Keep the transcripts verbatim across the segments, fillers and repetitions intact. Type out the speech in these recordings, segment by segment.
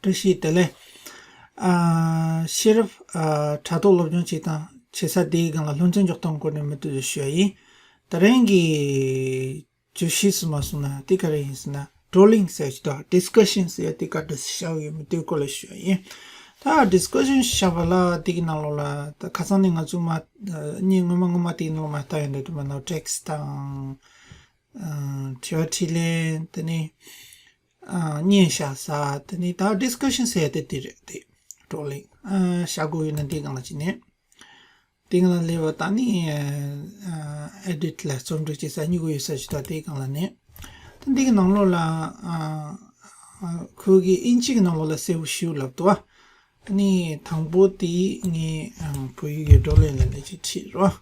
བཀྲ་ཤིས་བདེ་ལེགས། ཨ། ཤེས་རབ། ཨ། དྲ་ཐོག་སློབ་སྦྱོང་བྱེད་སྟངས་བྱེད་ས་དེའི་སྒང་ལ་སློབ་ཚན་འཇོག་སྟངས་སྐོར་ནས་མུ་མཐུད་དུ་ཞུ་ཡ་ཡིན། ད་རིང་གི་བརྗོད་གཞི་སུ་མ་སོང་ན་དེ་ག་རེ་ཡིན་ཟེར་ན། བགྲོ་གླེང་ཟེར་ཞིག་དང་ཌི་སི་ཀ་ཤན་ཟེར་ཡ་དེ་ག་འདྲ་བྱ་ཡོད་མེད་དེའི་སྐོར་ལ་ཞུ་ཡ་ཡིན། ད་ཌི་སི་ཀ་ཤན་བྱ་བ་ལ་དེ་གི་ནང་ལོགས་ལ་ད་ཁ་སང་ནས་ང་ཚོ་མ། ཨ། གཉིས་སྔོན་མ་སྔོན་མ་དེ་གི་ནང་ལ་མ་ལྟ་ཡོད་འདྲ་དུ་མ་ནོ་ཊེག་སི་དང་། ཨ། དྲི་བ་དྲིས་ལན། དེ་ནས། ཨ། བརྙན་བཞག་ས། དེ་ནས་ད་ཌི་སི་ཀ་ཤན་ཟེར་ཡ་དེ་དེ་རེད་དེ། བགྲོ་གླེང་། ཨ། བྱ་དགོས་ཡོད་ན་དེའི་སྒང་ལ་ཅི་ནས། དེའི་སྒང་ལ་སླེབས་པ་ད་ནི། ཨ། ཨེ་ཌིཊ་ལ་རྩོམ་སྒྲིག་བྱེད་ས་གཉིས་པོ་ཡོད་ས་ཞིག་ད་དེའི་སྒང་ལ་ནས། ད་འདི་གི་ནང་ལོགས་ལ། ཨ། ཨ། ཁོ་གི་དབྱིན་ཇི་གི་ནང་ལོགས་ལ་གསལ་པོ་ཞིག་ལབ་འདུག་ཨ་ནི་དང་པོ་དེ་ངས། ཨ། བོད་ཡིག་གི་བགྲོ་གླེང་ལ་ལས་ཅིག་ཁྲིད་རོགས།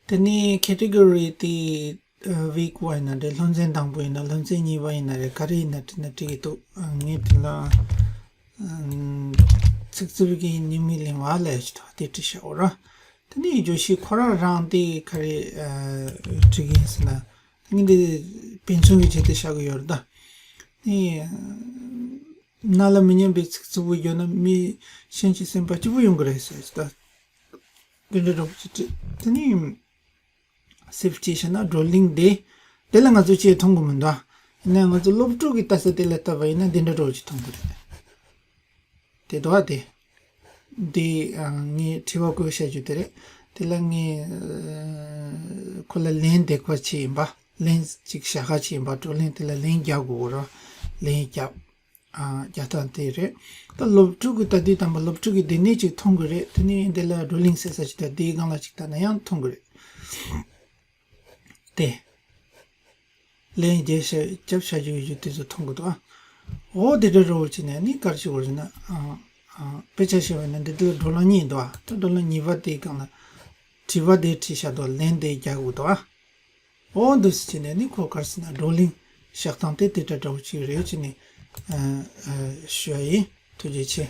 དེ་ནས་ཁེ་ཊི་གོ་རི་དེ། ཨ། ཝིག་ཝན་ཡིན་ན་རེད། སློབ་ཚན་དང་པོ་ཡིན་ན། སློབ་ཚན་གཉིས་པ་ཡིན་ན་རེད། ག་རེ་ཡིན་ན་བྲིས་ན་འགྲིག་གི་འདུག་ཨ། ངས་དེ་ལ། ཨ། ཚིག་རྩུབ་ཀྱི་ཉེས་དམིགས་ལེན་པ་ལས་ཅི་ཐོག་དེ་བྲིས་བཞག་འོ་ར། དེ་ནས་བརྗོད་གཞི་ཁོ་རང་རང་དེ་ག་རེ། ཨ། བྲིས་ཀྱི་ཡིན་ཟེར་ན། ངས་འདི་དཔེ་མཚོན་གྱི་ཆེད་དུ་བཞག་གི་ཡོད་རེད་ད། ནི། རྣ་ལ་མི་སྙན་པའི་ཚིག་རྩུབ་པོ་བརྗོད་ན་མི་གཞན་གྱི་སེམས་པ་སྐྱིད་པོ་ཡོང་གི་རེད་ཟེར་ད། དེ་འདྲ་འདྲ་པོ་ཅིག་བྲིས། དེ་ནས་སེབ་བྱས་བྱས་ན་བགྲོ་གླེང་དེ། དེ་ལ་ང་ཚོ་ཅིག་མཐོང་གི་མི་འདུག་ཡིན་ན་ང་ཚོ་སློབ་ཕྲུག་གི་ལྟ་ས་དེ་ལ་ལྟ་བ་ཡིན་ན་འདི་འདྲ་འདྲ་པོ་ཅིག་མཐོང་གི་རེད། དེ་འདུག་ཨ་དེ། འདི། ཨ། ངས་དྲི་བ་བཀོད་བཤད་རྒྱུ་དེ་རེད། དེ་ལ་ངས། ཨ། ཁོ་ལ་ལན་འདེབས་པ་ཅིག་ཡིན་པ། ལན་ཅིག་བྱ་དགའ་ཅིག་ཡིན་པ། བགྲོ་གླེང་དེ་ལ་ལན་རྒྱག་དགོས་ར། ལན་རྒྱབ། ཨ། རྒྱག་སྟངས་དེ་རེད། ད་སློབ་ཕྲུག་གི་ལྟ་དུས་དང་པོ་སློབ་ཕྲུག་གི་འདི་ནས་ཅིག་མཐོང་གི་རེད། དེ་ནས་འདི་ལ་བགྲོ་གླེང་ཟེར་ས་ཅིག་དང་དེའི་སྒང་ལ་ཅིག་ལྟ་ན་ཡང་མཐོང་གི་རེད། དེ། ལན་རྒྱབ་བྱ་རྒྱུ་ཡོད་རྒྱུ་དེ་ཚོ་མཐོང་གི་འདུག་ཨ། འོ་དེ་འདྲ་རོ་བྱས་ནས་ནི་ག་རེ་བྱེད་དགོས་རེད་ན། ཨ། ཨ། དཔེ་ཆ་བཤད་པ་ཡིན་ན་འདི་དུས་བགྲོ་གླེང་གཉིས་འདུག་ཨ། ད་བགྲོ་གླེང་གཉིས་པ་དེའི་སྒང་ལ་དྲི་བ་དེ་དྲིས་བཞག་འདུག་ལན་དེ་རྒྱག་དགོས་འདུག་ཨ། འོ་འདུག་སེ་བྱས་ནས་ནི་ཁོ་ག་རེ་ཟེར་ན་བགྲོ་གླེང་བཞག་སྟངས་དེ་དེ་འདྲ་འདྲ་པོ་ཅིག་རེད་བྱས་ནས། ཨ། ཨ། ཞུ་ཡ་ཡིན། ཐུགས་རྗེ་ཆེ།